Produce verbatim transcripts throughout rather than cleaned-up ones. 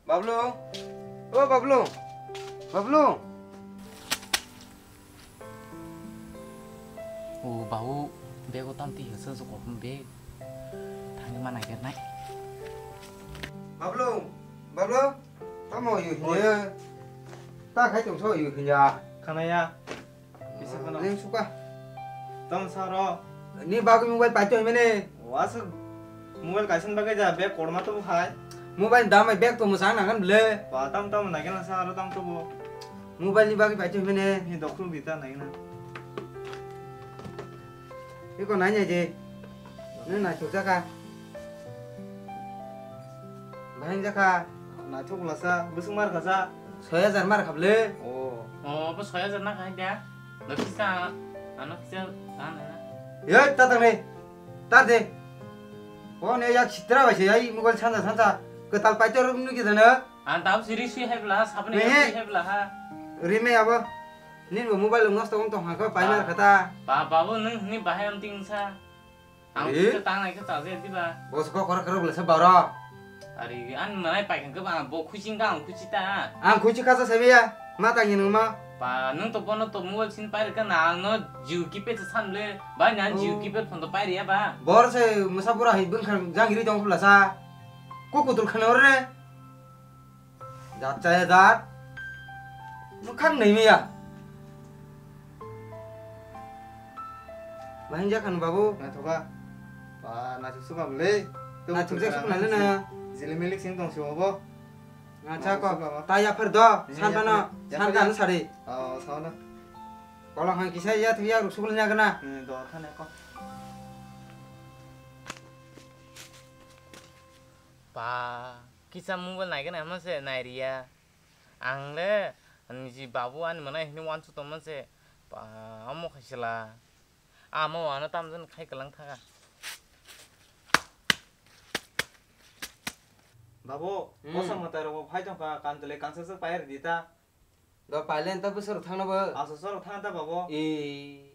Bablu, o Bablu, Bablu. O babu, bego tam ti hasa so ko beg. Thangni mana ger nai. Bablu, Bablu, tamo yu hinya. Ta khai tong so yu hinya. Khanaya. Kisa kheno. Ning suka. Tamo saro. Ni bagwi mobile paito himene. Wasa mobile kaisa bagwi ja bag korma to hai. Mobile dam bai bag to musang nangan ble. Ba tam tam nagena saro tam to bo. Mobile ni bagwi paito himene. Ni dokhru bita nagena. Iko nanya je. Nang na chukjaka. Bahai jakha. Naithok lasa, bwswk mar khasa. Soi hajar mar khaple. Oh. Oh, bo soi hajar na khai da. Lo kisa, ano kisa, ano na. Ye, ta ta ne. Ta de. O ne yak sitra bai se, ai mobile sansa sansa. Kwtal paito rum nu kisa na. An tau siri sui hai bla, sabni sui hai bla ha. Rime abo. Nin bo mobile nosto wng tong ha kha, pai mar khata. Ba, babu nung ni bahai am ting sa. Ang kisa tang nai kha chaje diba. Bos kok kora kara bla se baro. Ari an manai pai kha ba bo khuching ka ang khuchi ta. Ang khuchi kha sa sabi ya. Ma tang yin ma. Ba nung to bono to mobile sin pai ka na ang no jiu kipe sa san le. Ba nyan jiu kipe phon to pai ya ba. Bor se musa pura hi bun khan jang ri tong bla sa. Ku kutul khan ore. Jat chaya jat. Mukhang nai miya. Bahing jakhan babu. Naithoka. Ba naithok suka bwle. Naithok jak suka nai na. Jili milik sing tong si obo. Ngacha ko. Ta ya phar do. Santa no. Santa no sari. Oh, sauna. Kolong hang kisa ya thu ya ruk sukul nya gana. Hmm, do thane ko. Pa. Kisa mobile naigana hwnma se nairiya. Ang le niji babu ani mwnai hwnwi uansuk tongma se, ba, omo khaisila. Amo ano tamjani khai kwlang thaka. Babu, hmm, kosa mwtai rok bo phai tongkha, kantwlwi kansa se pai rwdi ta. Do pailen ta bwsarok thangna bo. Aso sorok thang ta babu. E.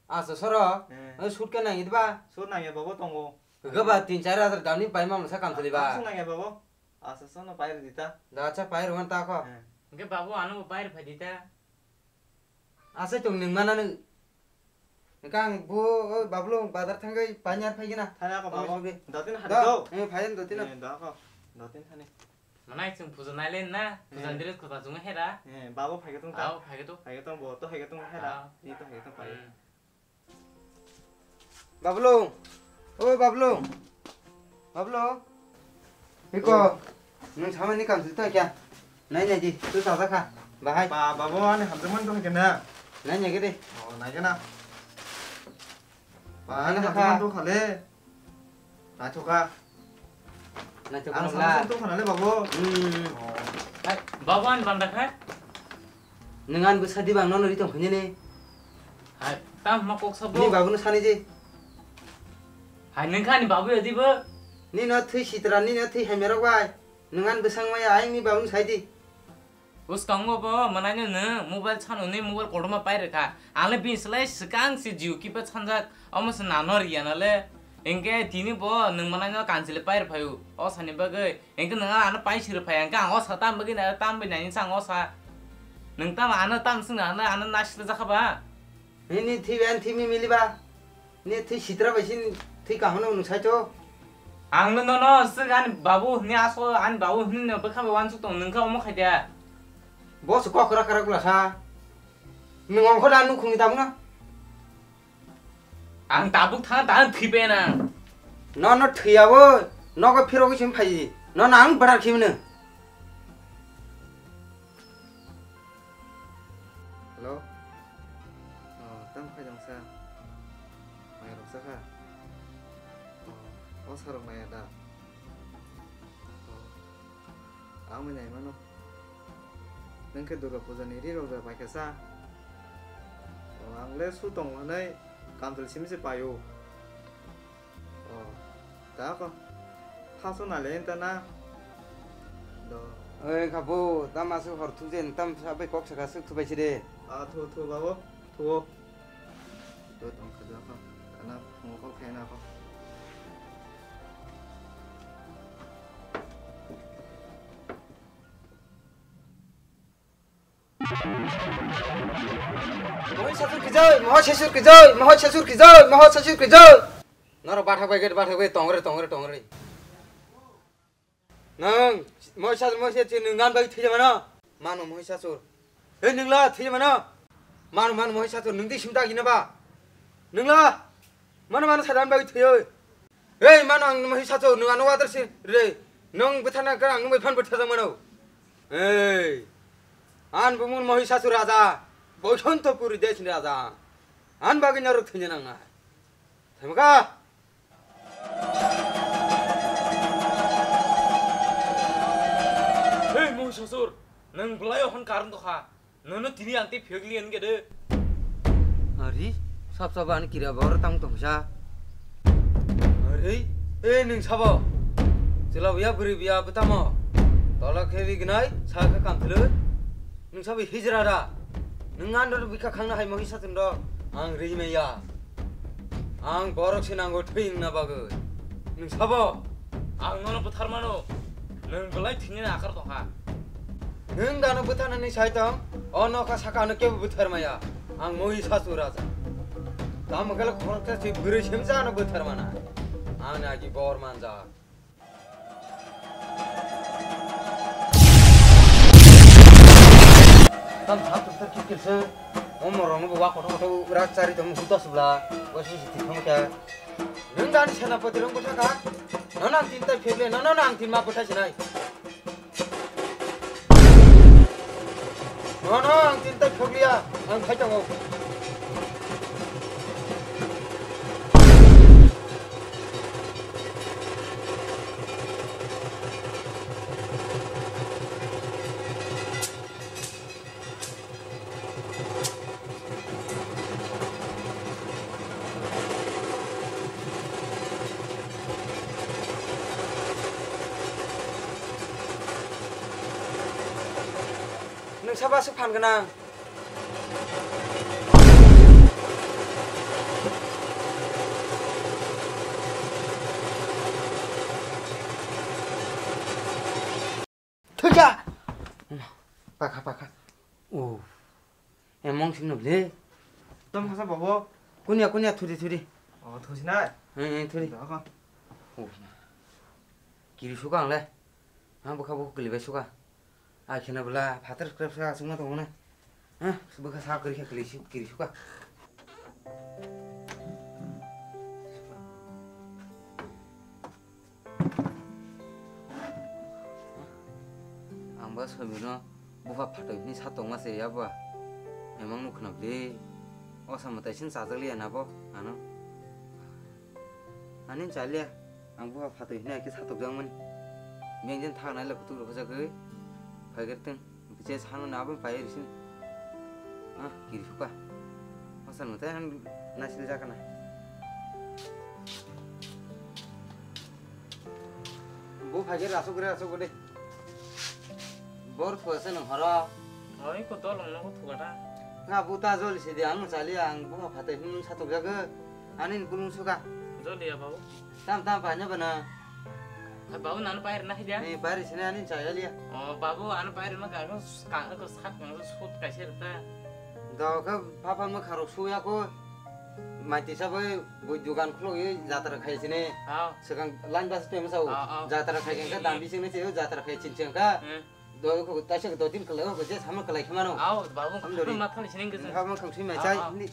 Aso sorok? Eh. Oi, sut ka nang idba? Sut nangya babu tongo. Gaba tin char hajar damni pai mamsa kamsali ba. Aso nangya babu. Aso sono pai rwdi ta. Da cha pai rwman ta ko. Eh. Hwnkhe babu ano bo pai rwphai di ta. Asa chwng nwng mana nwng. Hwnkhe ang bo, o, Bablu bazar thangwi panyar phaigena. Thani ako babu. Dotin hadi do. Eh, phayan dotin. Eh, da ako. Dotin thani. Manai chwng puja nailen na, puja dress kwtal chwng hera. Eh, babu phaikhe tong ta. Babu phaikhe tong. Phaikhe tong bo, to phaikhe tong hera. Ni to phaikhe tong pai. Hmm. Bablu. O Bablu. Bablu. Iko. Nwng samani kam sito kya? Nai nai di, tu sa kha. Bahai. Ba, babu ani hamjaman to kena. Nai nai gede. Oh, nai kena. Ba, ani hamjaman to khale. Naithoka. Naithoka. Ang sama sung tong khana le babu. Hmm. Oh. Hai, babu ani banda khai? Nwng ani bwsa di bang nono ri tong khani ni. Hai, tam ma kok sabo. Ni babu no sani je. Hai, nwng khani babu ya di bo. Ni no thui sitra, ni no thui hai merok bai. Nwng ani bwsang maya ai ni babu no sai di. Bwskango bo mwnaino nwng mobile san hwnwi mobile kotorma pai rwkha. Ang le bini slai swkang se Jio keypad sanjak, omo se nano riya na le. Hinkhe tini bo nwng mwnaino kanchili pai rwphaio o sani bagwi. Hinkhe nwng ano pai swi rwphai, hinkhe ang o sa tam bagwi na, tam bai nani sa ang o sa. Nwng tamo ano tam swngna ano, ano naisle jakha ba? Nini thwi bai ani thwi mi mili ba? Ni thwi sitra bai sini thwi kaham no nwng sai to. Ang no nono swk ani babu hwnwi aso ani babu hwnwi no bwkha bai uansuk tong nwng khe omo khai de. Bo se kok kwrak kwrak bwla sa. Nwng ongkho da nukhung ni tabuk no. Ang tabuk thang ta thwi pe na. No no thwi abo nogo phirogwi sim phai. No no ang bwdar khim no. Hello? Oh, tamo khaijang sa? Mairok sa kha? Oh, o sarok maya da? Oh, ang bai nai mano. Nwng khe Durga Puja ni ri rok da pai kha sa? Oh, ang le su tong hwnwi kanthil simi se paio. Oh, ta ko. Thaso na le ta na. Do. Oi, khabu, tam aswk hor thuk je, tam sa bai kok saka swk thubai sire. Ah, thu, thu, babu, thu. Do tong kha, do ko. Kana mo ko khe na ko. Mohoi sasur kijoi, mohoi sasur kijoi, mohoi sasur kijoi, mohoi sasur kijoi. Norok bathak bai gate bathak bai tongre, tongre, tongre. Nwng mohoi sasur, mohoi sasur, nwng gan bai thwi mano? Mano mohoi sasur. Hei nwngla thwi mano? Mano, mano mohoi sasur, nwng di simta gina ba? Nwngla? Mano, mano sadan bai thwi. Ei, mano ang mohoi sasur, nwng ano water si re. Nwng bwthana kar ang nwng bai phan bwtha jang mano. Ei. An bumun mohoi sasur raja. Boisonto puri desh ni raja. An bagwi norok thwina nang na. Themka. Hei, mohoi sasur. Nwng bwlai o hwn karon tokha. Nono tini ang tei phiyok liyan gede. Ari, sab sab ani kira bor tang tongsa. Ari, e nwng sabo. Chwla biya bwrwi biya bwtamo. Tola khe ri gnai, sa khe kamthwlwi. Nwng sabo hijra da. Nwng ano bikha khangna hai mohoi sasur do. Ang ri maya. Ang borok se nango thwi wngna bagwi. Nwng sabo? Ang nono bwthar mano. Nwng belai thwinani akar tongkha. Nwng dano bwtharnani sai tong? O nokha saka ano kebo bwthar maya. Ang mohoi sasur raja. Tamo khe khoroksa se bwrwi simsa ano bwthar mana. Ang agi bor manjak. Tam thap thap thap kikil se. Omo rong bo wa koto koto rak chari tong huta subla. Wa si si thik thong kya. Nwng dani senapati rong bwtha kha. Nono ang tin tai pheble, nono ang tin ma bwtha sinai. Nono ang tin tai phokliya, ang khai tongo. Nwng sabo aswk phan gwnang? Thwikha! Pakha, pakha. Oh. Emong sing no ble. Tom khasa bobo. Kunya, kunya, thudi, thudi. Oh, thusi na? Eh, eh, thudi. Doko. Oh. Kiri suka ang le. Ha, bukha bukha kili bai suka. Ai khena bela phatar scrap sa sungma tong na. Ha, bukha sa kiri kha kili su, kiri suka. Ang ba soimino bupha phatoi hwnwi sa tongma se ya ba. Emang nuk khna bli. O sa mwtai sin chajak liya na bo ano. Ani chaliya. Ang bupha phatoi hwnwi khe sa tokjakmani. Beng jen thang nai le kutuk rok jagwi. Phai gir teng. Bwchai sano na abo pai ri sini. Ah, kiri suka. Masa nung teh nasil jakana. Bu phai gir asuk gir asuk gode. Bor thua se nung horo. Oi ko tolong no ko thugata. Nga bu ta jol si di ang chali ang bu phatai hum satuk jaga. Ani kulung suka. Jol ya babu. Tam tam pa nya bana. Hai babu nanu pair na hidia. Ni pair sini ani chaya liya. Oh babu anu pair ma ka ko ka ko sat ma sut kaise ta. Do ka papa ma kharo suya ko. Mati sabai bu dukan khlo ye jatra khai sini. Aw. Sekarang lain bas tem sao. Aw, aw. Jatra khai ka dam bising ni cheo jatra khai chin cheng ka. Hmm. Do ko ta se do din kala ko je sama kala khmano. Aw babu. Alhamdulillah. Ma thani sini ke. Khama khang sui mai chai. Aw, aw. Ni.